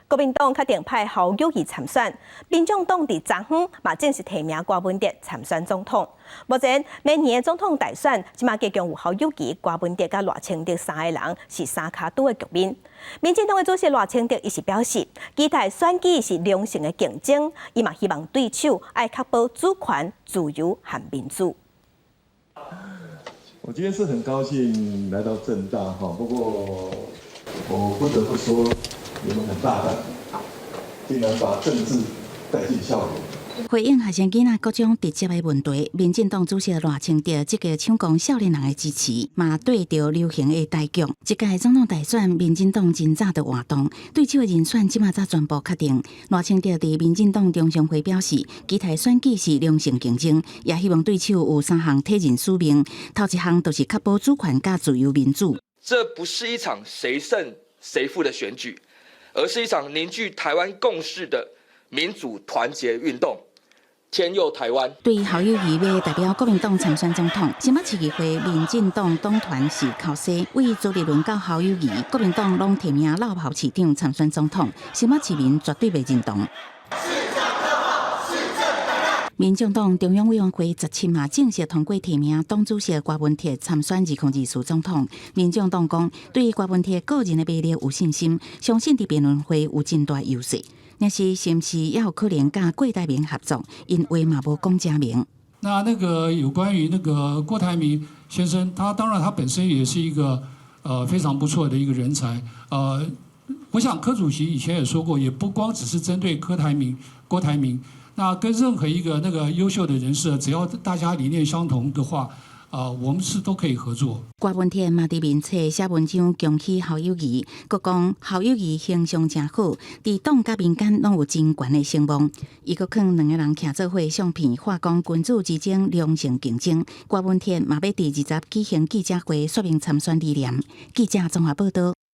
國民黨確定派侯友宜參選，民眾黨佇昨昏嘛正式提名柯文哲參選總統。目前明年的總統大選，這馬計共有侯友宜、柯文哲佮賴清德三个人是三跤拄的局面。民進黨的主席賴清德伊是表示，期待選舉是良性的競爭，伊嘛希望對手愛確保主權、自由和民主。我今天是很高興來到政大哈，不過我不得不說，你們很大膽，竟然把政治帶進校園。回應學生囡仔各種直接的問題，民進黨主席賴清德積極搶攻少年人的支持，嘛對著流行的台劇。這屆總統大選，民進黨真早就活動，對手的人選這馬才全部確定。賴清德佇民進黨中常會表示，期待選舉是良性競爭，也希望對手有三項體認使命。頭一項就是確保主權佮自由民主。這不是一場誰勝誰負的選舉，而是一場凝聚台灣共識的民主團結運動。天佑台灣。對侯友宜欲代表國民黨參選總統，新北市議會民進黨黨團是口說，對朱立倫到侯友宜，國民黨攏提名老侯市長參選總統，新北市民絕對袂認同。民眾黨中央委員會17號正式通過提名黨主席柯文哲參選2024總統。民眾黨講對柯文哲個人的魅力有信心，相信佇辯論會有真大優勢。若是是毋是也有可能佮郭台銘合作？𪜶話嘛無講誠明。那個有關於那個郭台銘先生，他當然他本身也是一個非常不錯的一個人才。我想柯主席以前也說過，也不光只是針對柯台銘、郭台銘。那跟任何一個那個優秀的人士，只要大家理念相同的話，啊，我們是都可以合作。郭文鐵嘛佇面冊寫文章恭喜侯友宜，閣講侯友宜形象誠好，佇黨佮民間攏有真懸的聲望。伊閣囥兩个人徛做伙相片，話講君子之爭，良性競爭。郭文鐵嘛欲佇20舉行記者會說明參選理念。記者綜合報道。